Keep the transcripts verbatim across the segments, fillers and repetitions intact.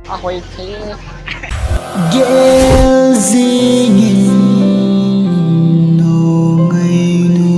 Ahoi thei. Gel jingin nu ngainu.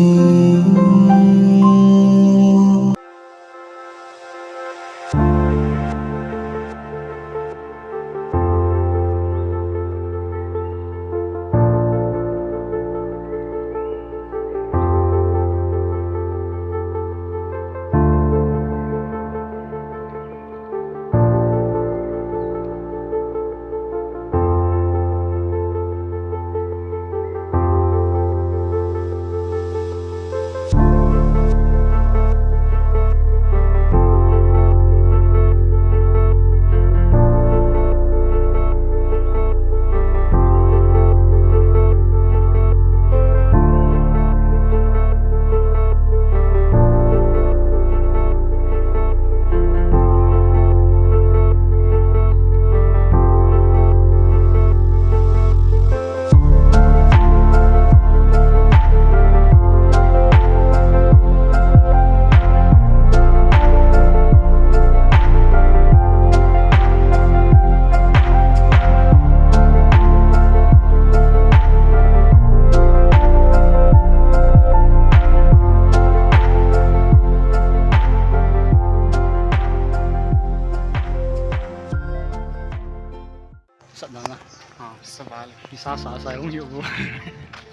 Sat dang a. Ha, sa val. Ni sa sa sa hung hiu bo.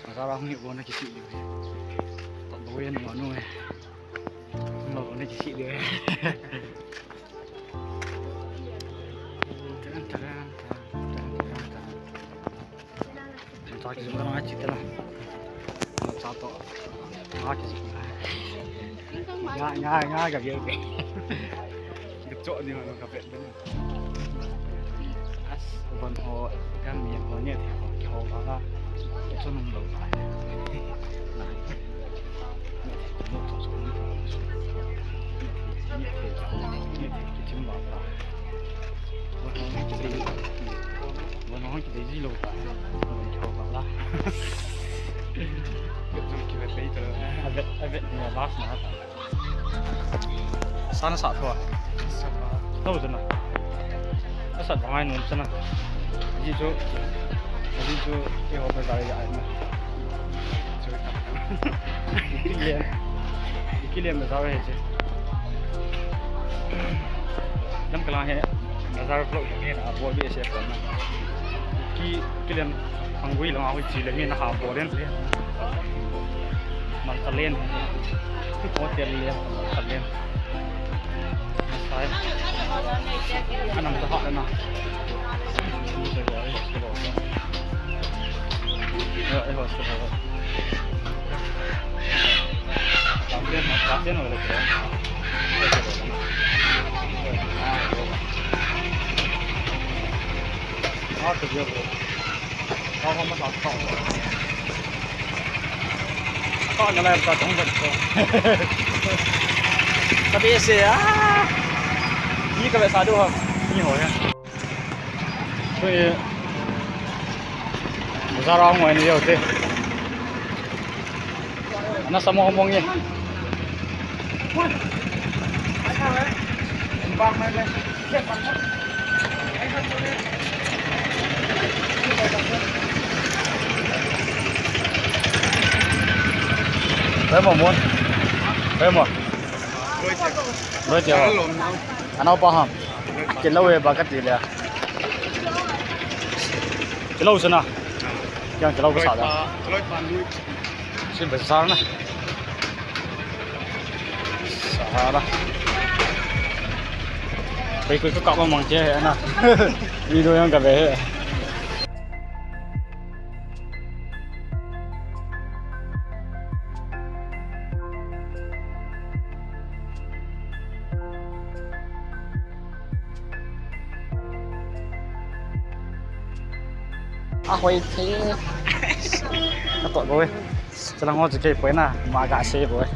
Sa sa hung hiu bo na kisi liu. Tok bo yen mo nu e. Mo bo na kisi liu e. Tan, tan, tan, tan, tan, tan. Cha ki jong la chi ta la. Cha to. Cha ki jong. Nga, nga, nga ka ge. Ki cho ni ma ka pe. As, von ho, gam mi ho ne the ho, ki ho ba la. Ki chon um lo ba. Na. Ne the, mo to so ni. Ne the, ne the, ki chim ba ba. Von ho ki dei, von ho ki dei ji lo ba. Ki ho ba la. Ki vet later. A vet, a vet ni last na ta. Sa na sa thua. Sa ba. Lo zana. A sat ba ngai nom sana. Ji chu. Ji chu e ho ba dai ya na. Kilian. Kilian ba dai he che. Lam kala he. Bazar vlog he na bol bi se ko na. Ki, kilian hangui la ngai chi le mi na ha bol den. Mal kalen. Hotel le mal kalen. Masai. Anam ta ha na. Ni se ko ai ko. Ya, eh, hotel. Kalen, kalen wala ko. Ah, to dia ko. Kau mama tak tahu. Kau na lai ta dong ban ko. Tapi se ah. Ni ka be sa du ha. Ni ho ya. Tui. Bazar a ngoi ni yo te. Ana samo mong ye. Remo mon. Remo. Roi tia. Anau pa ham. Kilo e ba ka ti le. Kilo sana. Kya kilo ka sa da. Loi pa, loi pa lui. Si bazar na. Sahara. Koi koi ka mang che hai na. Video yang ka be hai. Ahoi thei. Ka to bo e. Chalang ho chu kei poi na, ma ga se bo e.